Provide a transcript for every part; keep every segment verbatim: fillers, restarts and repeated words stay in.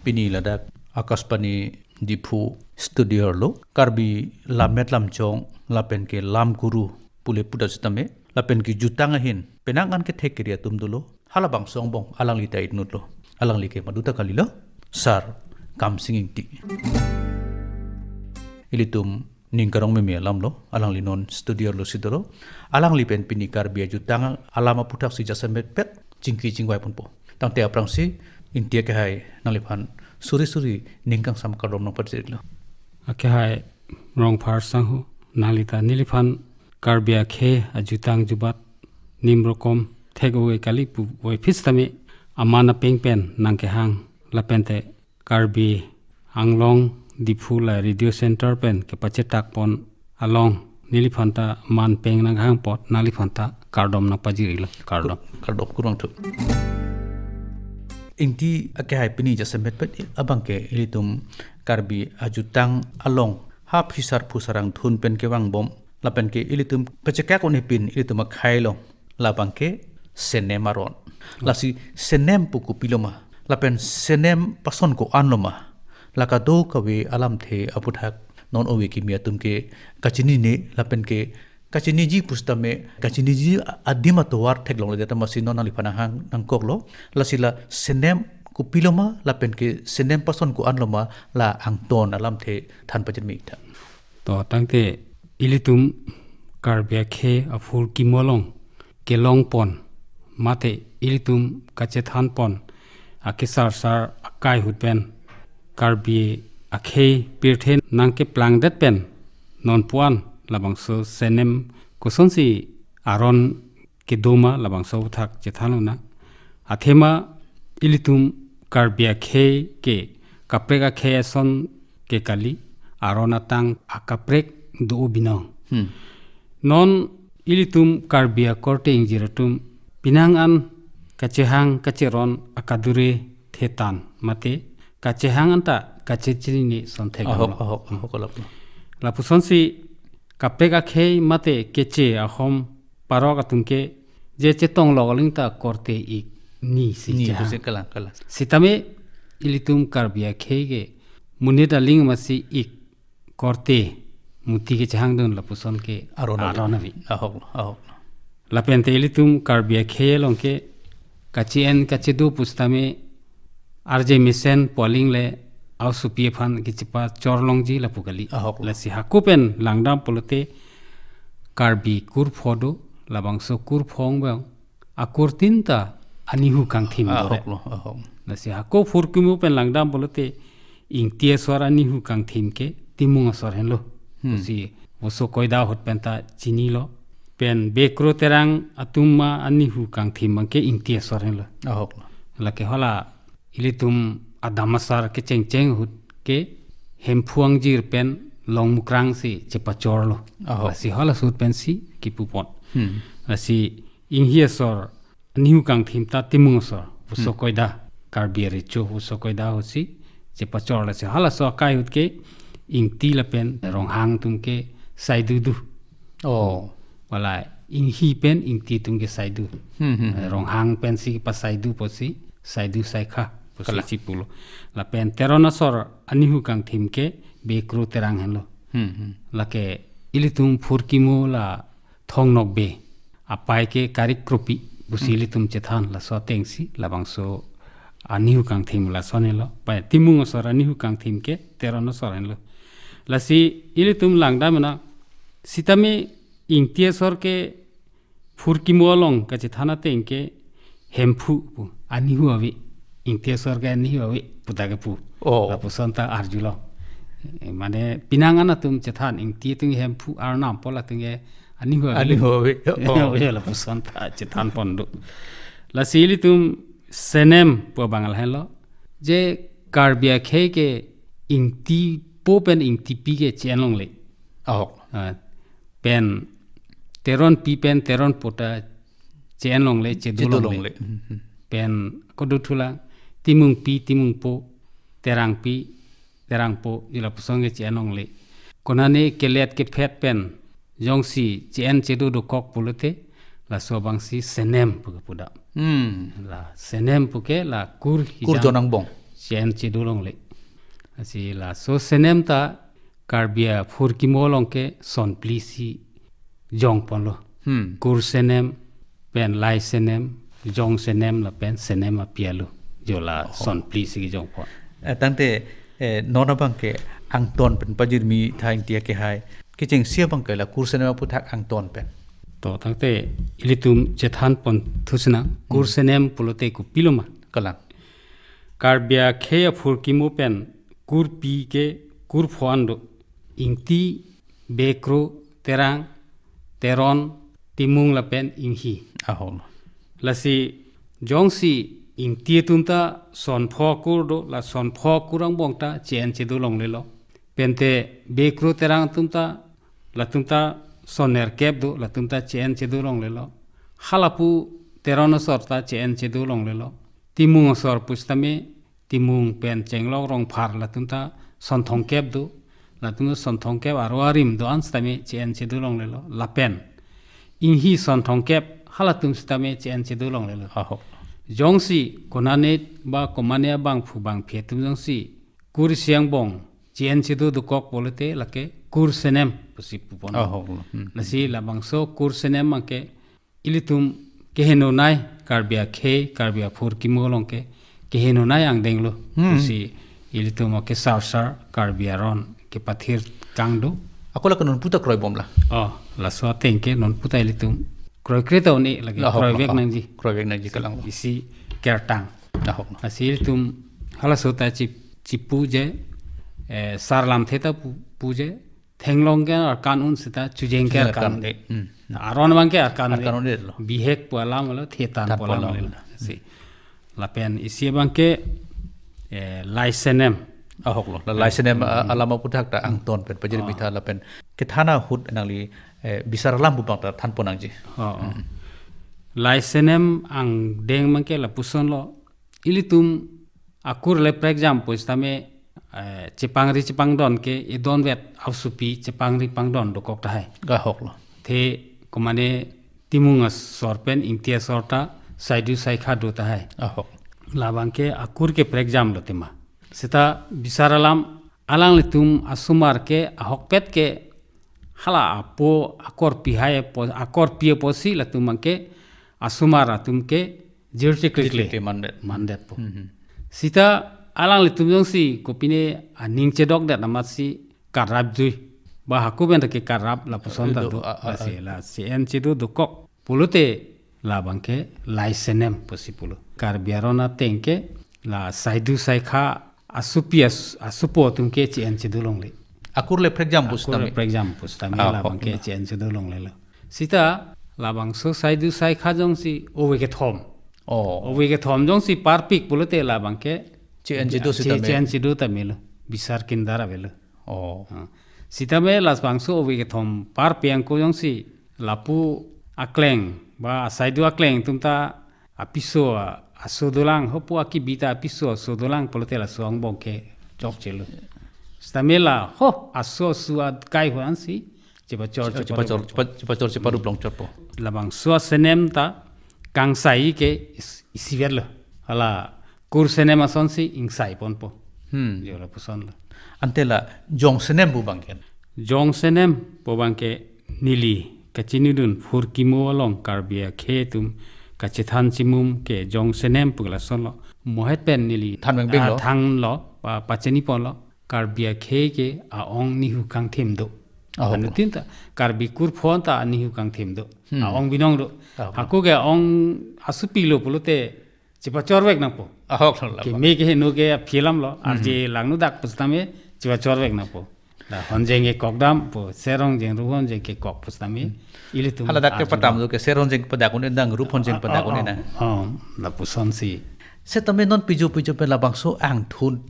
Pini ladak Akashvani Diphu studio arlo Karbi lammet lamchong lapen ke lam guru pule puta sitame lapen ke jutang ahin penang an kethek keri atum dolo, halabangso angbong alangli ta inutlo. Alangli ke maduta kalilo, Sar Kamsing Ingti. Ilitum ning karong meme alamlo, alangli non studio arlo si dolo. Alangli pen pini Karbi ajutang alam aputhaksi jasemetpet chingki chingvai ponpo. Tangte aphrangsi Ingti akehai nangliphan suri suri ning kangsam kardom nangpajirlo. Akehai Rongphar sangho, nangli ta neliphan Karbi akhei ajutang jubat nimrokom thek-o-e kali puvoiphit sitame aman apeng pen nangkehang lapente Karbi Anglong Diphu la radio center pen kepachethakpon along neliphan ta man peng nangkehang apot nangliphan ta kardom nangpajirlo, kardom. Kardom kurvangthu. Ingti akehai pini jasemetpet abangke ilitum Karbi ajutang along ha phisar phusarang thun pen kevangbom lapen ke ilitum pachekak un-e pin ilitum akhei along labang ke senem aron. Lasi senem pu kopiloma lapen senem pason ko-anloma, la kadokave alamthe aputhak non ove kimi atum ke kachinine lapen ke kachiniji pusitame kachiniji adim atovar theklongledet amatsi non nangliphan nanghang nangkoklo. Lasi la senem kopiloma lapen ke senem pason ko-anloma, la angton alamthe than pajirmi tha. To tangte ilitum Karbi akhei aphurkimo along kelongpon mate ilitum kachethanpon akesarsar akai ahut pen Karbi akhei pirthe nangkeplangdet pen non pu-an labangso senem kosonsi aron kedoma labangso aputhak chethan lonang. Athema ilitum Karbi akhei ke kaprek akhei ason ke kali, aron atang akaprek do binong. Hmm. Non ilitum Karbi akorte ingjir atum penang an kachehang kacheron akadure thetan mate kachehang anta kachechinine son thek Ahok, damlo. Ahok, ahok, alap. Lapusonsi kaprek akhei mate keche ahom parok atum ke je chetong lok aling ta korte ik ni si Ni chehang. Pusi kalang, kalang. Sitame ilitum Karbi akhei ke monit aling amatsi ik korte muti kechehangdun lapuson ke Aron ave. Aron ave. Ahok, ahok. Lapente ilitum Karbi akhei along ke kachi-en kachidu pusitame arje mesen pu aling le aosopi aphan kechepachor longji lapu kali. Ahok. Lasi hako pen langdam pulote Karbi kurpho do, labangso kurpho angbong akurtin ta anihu kangthim do re. Ahoklo, ahok. Lasi hako phurkimo pen langdam pulote Ingti asor anihu kangthim ke Timung asor henlo. Hmm. Pusi Voso Koida ahut pen ta chinilo. Pen Bekro Terang atum ma anihu kangthim abangke Ingti asor henlo. Ahoklo. Lake hala ilitum adam asar kechengcheng ahut ke Hemphu angjir pen Longmukrang si chepachorlo. Ahok. Lasi hala ahut pensi kipupon. Hmm. Lasi Inghi asor anihu kangthim ta Timung asor, Voso Hmm. Koida, Karbi arecho Voso Koida ahutsi chepachor, lasi halaso akai ahut ke Ingti lapen Ronghang atum ke saidu do. Oh. Wala Inghi pen Ingti atum ke saidu. Hmm, hmm, hmm. Ronghang pensi pasaidu pusi, saidu saikha pusi Kalang. Chipulo. Lapen Teron asor anihu kangthim ke Bekro Terang henlo. Hmm, hmm. Lake ilitum phurkimo la Thong Nokbe, apai ke Karik Kropi pusi Hmm. ilitum chethan, laso atengsi labangso anihu kangthim lason henlo. Pai Timung asor anihu kangthim ke Teron asor henlo. Lasi ilitum langdam nang, sitame Ingti asor ke phurkimo along kachethan ateng ke Hemphu pu, anihu ave. Ingti asor ke anihu ave puta kepu. Oh. Lapuson ta arjulong. Eh, mane penang an atum chethan Ingti atum Hemphu, Arnam pu latum ke anihu ave. Anihu ave. Oh. Ya, lapuson ta chethanpon do. Lasi ilitum senem pu abang lahelo. Je Karbi akhei ke Ingti po pen Ingtipi ke che-en longle. Ahok. Ah, pen Teronpi pen Teronpo ta che-en longle, chedu Chedu longle. Longle. Hmm, hmm. Pen koduthula Timungpi, Timungpo, Terangpi, Terangpo, je lapuson ke che-en longle. Konane kelet kephet pen jongsi che-en chedu dokok pulote, laso abangsi senem pu kepu dam. Hmm. La senem pu ke la kur Kur hijang. Jon angbong. che-en chedo longle. Lasi laso senem ta Karbi aphurkimo along ke son phli si jongponlo. Hmm. Kur senem pen lai senem, jong senem lapen senem apialo. Jo la Oh. son phli si jongpon. Eh, tangte, eh, non abang ke angton pen pajirmi tha Ingti akehai. Kechengsi abang ke la kur senem aputhak angton pen. To tangte ilitum chethanpon thusina, kur Hmm. senem pulote kopilo ma. Kalang. Karbi akhei aphurkimo pen kurpi ke kurpho an do. Ingti, Bekro, Terang, Teron, Timung lapen Inghi. Ahok. Lasi jongsi Ingti atum ta sonpho akur do, la sonpho akur angbong ta che-en chedo longlelo. Pente Bekro Terang atum ta, latum ta son nerkep do, latum ta che-en chedo longlelo. Halapu Teron asor ta che-en chedo longlelo. Timung asor pusitame, Timung pen Chenglok Rongphar latum ta son thomkep do, latum ta son thomkep aro arim do-an sitame che-en chedo longlelo. Lapen Inghi son thomkep halatum sitame che-en chedo longlelo. Ahok. Jongsi konane ba komane abangphu bangphi atum jongsi kur isi angbong che-en chedo dokok pulote lake kur senem pusi pupon. Ahok. Hmm. Lasi labangso kur senem abang ke ilitum kehenonei Karbi akhei, Karbi aphurkimo along ke kehenonei angdenglo. Hmm. Pusi ilitum ke sarsar Karbi aron kepathir kang do. Ako la ke nonputa kroibom la. Oh, laso ateng ke nonputa ilitum kroikre ta un-e lake. Ahok, kroivek ahok. Nangji. Kroivek nangji kalang. Isi kertang. Ahok. Lasi ilitum halaso ta chi, chipuje, eh, sar lamthe ta pu-, puje, thenglong ke arkan un seta chujeng ke Chujeng arkan arkan un-e. Un-e. Hmm. Aron abang ke arkan un-e. Arkan un-elo. Bihek pu alam lo, thetan pu alam lo. Thetan pu alam lo. Si. Lapen isi abang ke, eh, lai senem. Ahok lo. La lai senem, ah, alam aputhak ta angton pen pajirmi tha lapen kethan ahut nangli, eh, bisar alam pu abang ta thanpon nangji. Oh, oh. Hmm. Lai senem angdeng abang ke lapuson lo. Ilitum akur le prekjam pusitame, eh, chepangri chepangdon ke edonvet asopi chepangri pangdon dokok tahai. Ahok lo. The komane Timung asor pen Ingti asor ta saidu saikha do tahai. Ahok. Labang ke akur ke prekjam lo tema. Seta bisar alam alanglitum asomar ke ahokpet ke hala apo akorpi hai apo, akorpi aposi latum abang ke asomar atum ke jirchiklikle. Jirchiklikle mandet. Mandetpo. Mhm. Seta alanglitum jongsi kopine aning chedokdet amatsi karapjui. Ba hako pen ke karap lapuson ta do. Do, a, a, lasi a. La che-en chedo dokok pulote labang ke lai senem pusi pulo. Karbi aron ateng ke la saidu saikha asopi as-, asopo atum ke che-en chedo longle. Akur le prekjam pusitame. Akur le prekjam pusitame. Ah, labang ke che-en chedo longlelo. Seta labangso saidu saikha jongsi ove kethom. Oh. Ove kethom jongsi parpik pulote labang ke che-en chedo che-, sitame. Che-en chedo ta melo. Bisar kindar avelo. Oh. Ah. Sitame labangso ove kethom parpik angko jongsi lapu akleng ba asaidu akleng atum ta apiso a-, aso dolang, hopu akibi ta apiso aso dolang pulote laso angbong ke chokchelo. Sitame la ho aso aso akai ho ansi chepachor, chepachor, chepachor, chepa-, chepachor, cheparup longchotpo. Labangso asenem ta kangsai ke is-, isivet lo. Hala kur senem asonsi ingsai ponpo. Hmm. Jo lapuson lo. Ante la jong senem pu abang ke. Jong senem pu abang ke neli kachinidun phurkimo along Karbi akhei atum kachethan chimum ke jong senem pu lason lo. Mohet pen neli thanvengbing lo. Ah, thanlo, pa-, pachini ponlo. Karbi akhei ke a-ong nihu kangthim do. Ahok. Anuttin ta Karbi kurpho an ta nihu kangthim do. Hmm. A-ong binong do. Ahok. Hako ke a-ong asopi lo pulote chepachorvek nangpo. Ahok lo. Keme keheno ke aphi alam lo, hmm, arje langno dak pusitame chepachorvek nangpo. La honjeng ke kokdampo, ser honjeng rup honjeng ke kok pusitame, hmm, ilitum hala dak ke arjulo. Patam do ke ser honjeng padak un-e nang, rup honjeng padak un-e nang. Oh, oh, oh, lapusonsi. Setame non pijo pijo pen labangso angthun,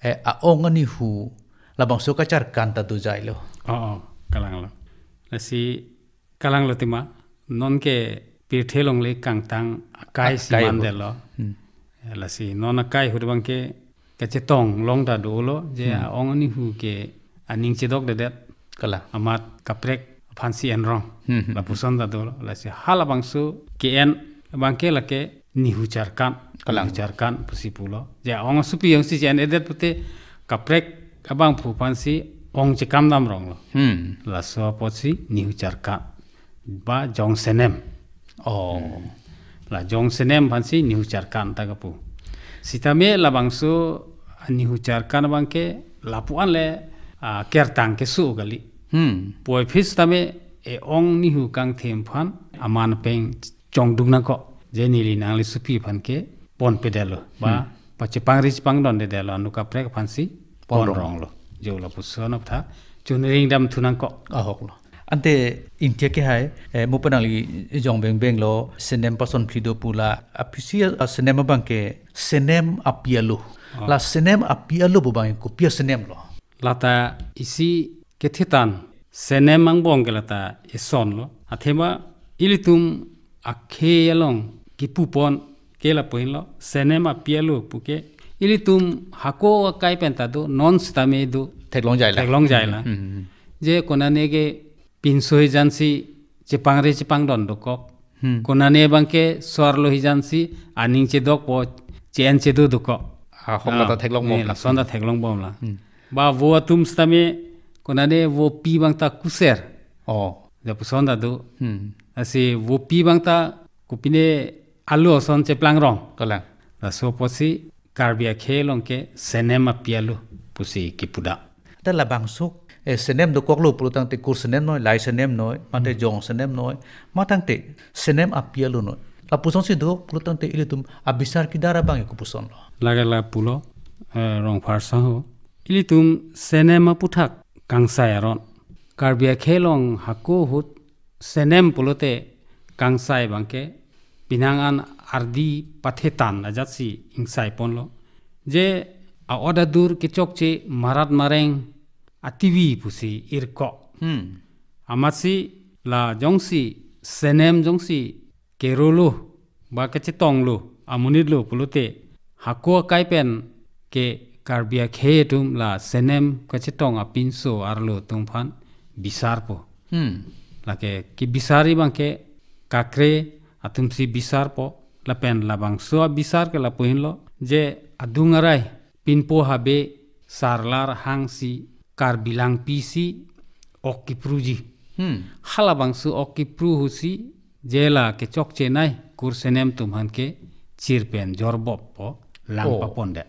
eh, a-ong anihu, labangso kacharkan ta dojai lo. Oh, oh, kalang lo. Lasi kalang lo tema, non ke pirthe along le kangtang akai si, akai ahut, mandetlo. Hmm. Lasi non akai ahut abang ke kachetong long ta dolo, je, hmm, a-ong anihu ke aning chedokdedet. Kalang. Amat kaprek aphansi enrong. Hmm, hmm. Lapuson ta dolo. Lasi halabangso ke-en abang ke lake nihu charkan. Kalang. Nihu Charkan pusi pulo. Je ong asopi jongsi che-endet pute kaprek abangphu aphansi ong chekam damronglo. Hmm. Laso apotsi Nihu Charkan ba Jong Senem. Oh. Hmm. La Jong Senem aphansi Nihu Charkan ta kapu. Sitame labangso Nihu Charkan abangke lapu-an le, ah, kertang keso kali. Hmm. Puvoiphit sitame e-ong Nihu kangthim aphan aman pen chongduk nangkok. Je neli nangli asopi aphan ke ponpedetlo. Ba, hmm, pachepangri chepangdondedetlo, anut kaprek aphansi ponrong, ponronglo. Jo lapuson aptha chunring damthu nangkok. Ahoklo. Ante India ke hai, eh, mo penangli jong bengbenglo, Senem pason phli do pu la, aphisi a Senem abangke, Senem api alo. Ah. La Senem api alo pu abang kopi asenem lo? Lata isi kethethan Senem angbong ke lata esonlo. Athema ilitum akhei along kipupon ke lapu-anlo, Senem api alo puke ilitum hako akai pen ta do, non sitame do. Theklong jaila. Theklong jaila. Hmm, hmm, hmm. Je konane ke pinso hijansi chepangri chepangdon dokok. Hmm. Konane abangke so-arlo hijansi aning chedokpo, che-en chedo dokok. Ah, ahok lata, ah, theklong bom, eh, la. Lason ta theklong bomla. Hmm. Ba vo atum sitame konane vopi abang ta kuser. Oh. Lapuson ta do. Hmm. Lasi vopi abang ta kopine alo ason cheplangrong. Kalang. Laso apotsi Karbi akhei along ke Senem api alo pusi kipu da. Ta labangso, eh, Senem dokoklo pulotangte Kur Senem noi, Lai Senem noi, mate, hmm, Jong Senem noi, matangte Senem api alo noi. Lapusonsi do pulotangte ilitum abisar kedar abang kopusonlo? Lake lapulo, eh, Rongphar sangho. Ilitum Senem aputhak kangsai aron. Karbi akhei along hako ahut Senem pulote kangsai abangke penang an ardi pathethan ajatsi ingsaiponlo. Je a-ot adur kechokche marat mareng ativi pusi irkok. Hmm. Amatsi la jongsi Senem jongsi kerolo ba kachetonglo, amonitlo pulote hako akai pen ke Karbi akhei atum la Senem kachetong apinso arlo atum aphan bisarpo. Hmm. Lake kebisari abangke kakre atumsi bisarpo, lapen labangso abisar ke lapu-anlo, je adung arai pinpo habe sarlar hangsi Karbi Langpi si ok kipruji. Hmm. Halabangso ok kipru ahutsi je la kechokche nei Kur Senem atum aphan ke chir pen jorboppo, lang, oh, papondet.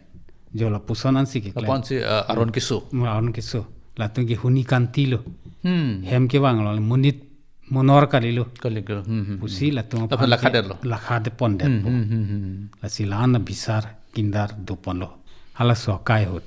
Jo lapuson ansi keklem. Lapuson si, eh, aron keso. Hmm, aron keso. Latum ke huni kanti lo. Hmm. Hem kevanglo, monit monor kalilo. Kalilo. Hmm, hmm, hmm. Pusi latum aphan ke lakhadet lo. Lakhadet pondet, hmm, po. Hmm, hmm, hmm, hmm. Lasi la-an abisar kindar doponlo. Halaso akai ahut.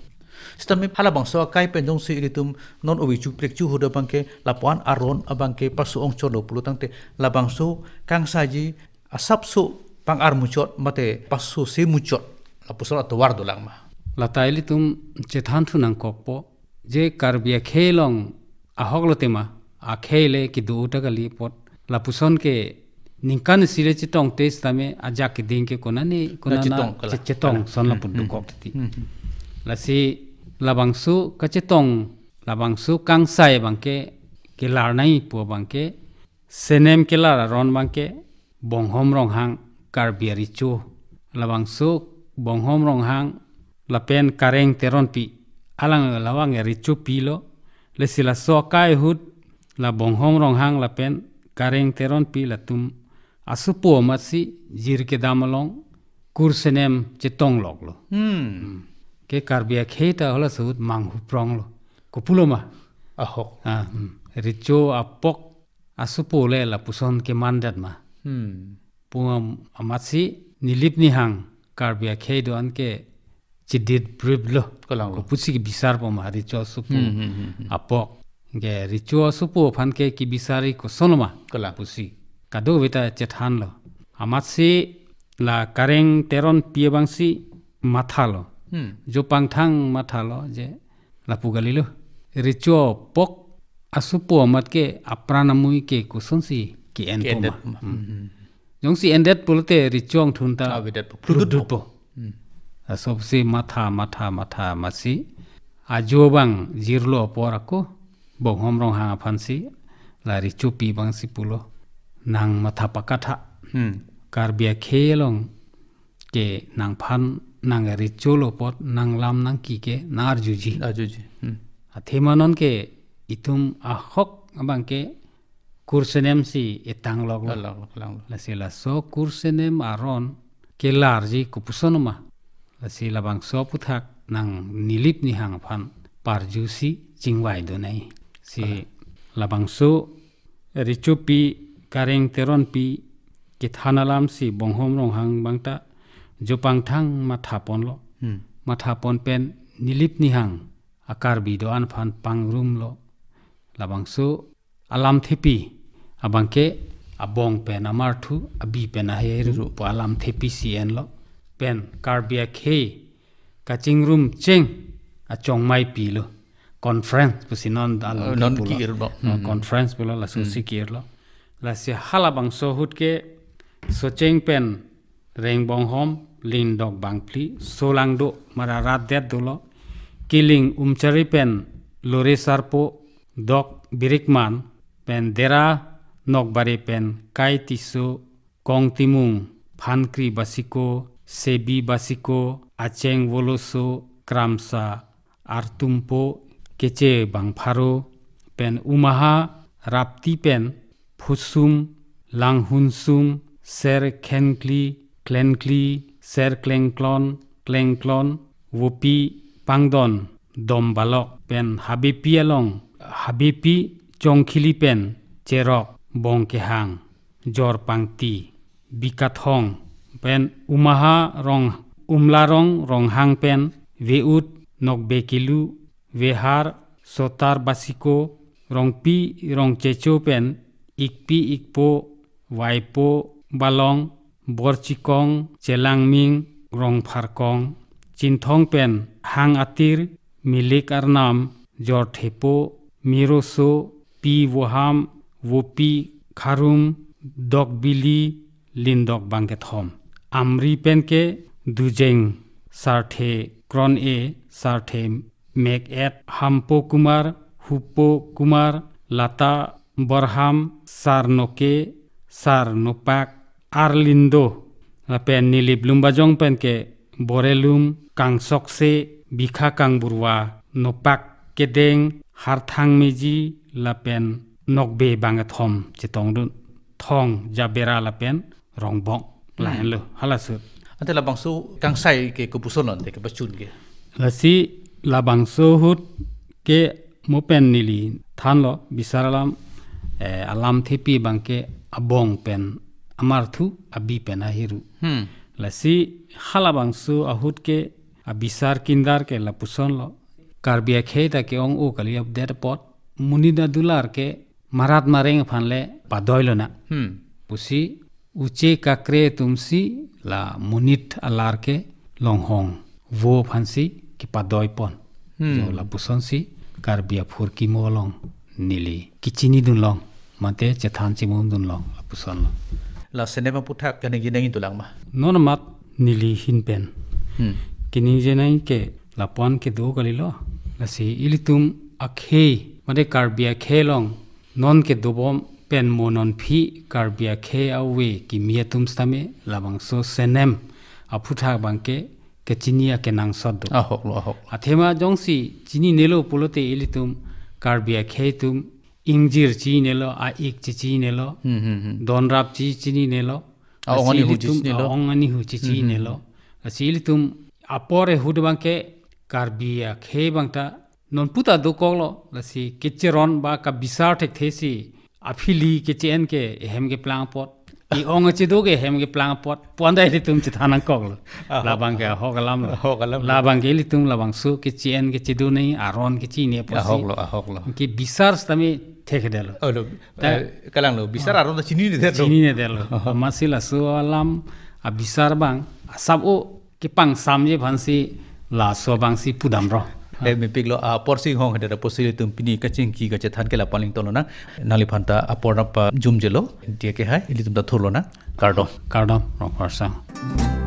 Sitame halabangso akai pen jongsi ilitum non ovi chu prek chu ahut abangke lapu-an aron abangke paso-ong chotlo pulotangte labangso kangsaiji asapso pang-ar muchot mate pasose muchot lapuson atovar dolang ma? Lata ilitum chethan thu nangkokpo je Karbi akhei along ahoklo tema, akhei le kedo ta kali apot. Lapuson ke ningkan isi le chetongte sitame ajak keding ke konane, konane chetong, kalang, che-, chetong, kalang, son, hmm, lapu, hmm, dokok titi. Hmm, hmm. Lasi labangso kachetong, labangso kangsai abangke kelar nangji pu abangke Senem kelar aron abangke Bonghom Ronghang Karbi arecho. Labangso Bonghom Ronghang lapen Kareng Teronpi, alang labang arechopi lo. Lasi laso akai ahut la Bonghom Ronghang lapen Kareng Teronpi latum asopo amatsi jir kedam along Kur Senem chetongloklo. Hmm. Hmm. Ke Karbi akhei ta halaso ahut manghupronglo. Kopulo ma? Ahok. Ah, hmm. Recho apok asopo le lapuson kemandet ma? Hmm. Pu am-, amatsi nilip nihang Karbi akhei do-an ke chidit brip lo. Kalanglo. Kopusi kebisarpo ma recho asopo, hmm, hmm, hmm, hmm, apok? Ke recho asopo aphan ke kebisari kosonlo ma? Kalang. Pusi kadokave ta chethanlo. Amatsi la Kareng Teronpi abangsi mathalo. Hmm. Jo pangthang mathalo je lapu kalilo. Recho apok asopo amat ke apran amui ke kosonsi ke-enpo, ke-endet ma? Ma. Hmm. Hmm. Jongsi endet pulote recho angthun ta, ah, avedetpo, pludutpo. Pludutpo. Hmm. Lasosi matha, matha, matha, amatsi ajo abang jirlo apor ako Bonghom Ronghang aphansi la rechopi abangsi pulo, nang matha pakatha. Hmm. Karbi akhei along ke nangphan nang recho lo apot nanglam nangki ke nang-arjuji. Arjuji. Hmm. Athema non ke itum ahok abang ke kursenem si etang lok lo. Lang, lang, lang. Lasi laso kursenem aron kelarji kopuson ma. Lasi labangso aphuthak nang Nilip Nihang aphan parju si chingvai do nai. Si Ala. Labangso Richopi Kareng Teronpi kethan alam si Bonghom Ronghang bangta jopangthang matha ponlo. Hmm. Matha pon pen Nilip Nihang a-Karbi do-an aphan pangrum lo. Labangso alam thepi abang ke abong pen amarthu, abi pen aheru Ru. Pu alam thepi si enlo. Pen Karbi akhei kachingrum cheng achongmai pilo. Conference pusi non alam Oh, non kipulo. Ki-irlo. Oh, Hmm. Conference pulo laso Hmm. si ki-irlo. Lasi halabangso ahut ke Socheng pen Rengbonghom, Lindok Bangphli, Solangdo, mara rat det dolo. Kiling Umchari pen Lore Sarpo, Dok Birikman, pen Dera Nokbare pen Kai Tisso, Kong Timung, Phankri Basiko, Sebi Basiko, Acheng Voloso, Kramsa Artumpo, Keche Bangpharo, pen Umaha Rapti pen Phusum, Langhunsum, Ser Khenkli, Klenkli, Ser Klengklon, Klengklon, Vopi Pangdon, Dom Balok, pen Habepi along, Habepi Chongkhili pen Cherok, Bongkehang, Jorpangti, Bikathong, pen Umaha Rong, Umlarong Ronghang pen Veut, Nokbe Kilu, Vehar, Sotar Basiko, Rongpi Rongchecho pen Ikpi Ikpo, Vaipo Balong, Borchikong, Chelangming, Rongpharkong, Chinthong pen Hang Atir, Milik Arnam, Jorthepo, Miroso, Pi Voham, Vopi Kharum, Dok Bili, Lindok Bangkethom. Amri pen ke Dujeng, Sarthe Kron E, Sarthe Mek Et, Hampo Kumar, Hupo Kumar, Lata Borham, Sarnoke, Sarnopak, Arlindo, lapen Nilip Lumbajong pen ke Borelum, Kangsokse, Bikha Kangburwa, Nopak Kedeng, Harthang Meji, lapen Nokbe Bangkethom chetongdun. Thong, Jabera lapen Rongbong. Hmm. Lahenlo, halaso. Ante labangso kangsai ke kopuson lo, ante kepachun ke. Lasi labangso ahut ke mo pen neli thanlo bisar alam, eh, alam thepi abang ke abong pen amarthu, abi pen aheru. Hmm. Lasi halabangso ahut ke abisar kindar ke lapuson lo. Karbi akhei ta ke-ong-o kali, update apot. Monit adular ke marat mareng aphan le padoi lonang. Hmm. Pusi uche kakre atum si la monit alar ke longhong vo aphan si kepadoi pon. Hmm. Jo lapuson si Karbi aphurkimo along neli kechinidun long, mate chethan chimundun long lapuson lo. La senem aphuthak kaningje nangji dolang ma? Non amat neli ahin pen. Hmm. Kaningje nangji ke lapu-an kedo kalilo. Lasi ilitum akhei, mate Karbi akhei along non kedobom pen mo non aphi Karbi akhei ave kimi atum sitame labangso senem aphuthak abang ke kechini akenangsot do. Ahok lo, ahok. Athema jongsi chininelo pulote ilitum Karbi akhei atum ingjir chinelo, a-ik chechinelo, Hmm, hmm, hmm. Donrap chechinelo. A-ong ani hu Lasi ilitum chechinelo. A-ong ani hu chechinelo. Hmm, hmm. Lasi ilitum apor ahut abang ke Karbi akhei abang ta non puta dokoklo, lasi kecheron ba kabisar thekthe si aphili keche-en ke ehem keplang apot, e-ong achedo ke ehem keplang apot, puan ta ilitum chethan nangkoklo. Ah, labang ke ahok alam lo. Ahok alam lo. Labang ke ilitum labangso keche-en kechedo nangji, aron kechini apotsi. Ahok lo, ahok lo. Ke bisar sitame thekthedetlo. Oh, lo, Ta eh, kalang lo, bisar Ah. aron ta chininedetlo. Chininedetlo. Amatsi laso alam abisar abang asap-o kepangsamji aphansi laso abangsi pudamlo. Eh, mepiklo, apor si honghedetlo, apotsi ilitum pini kachingki kachethan ke lapu-an le ingtonlonang. Nangliphan ta apor nangpajumjelo, diya ke hai, ilitum ta thurlonang. Kardom. Kardom, Rongpharsang.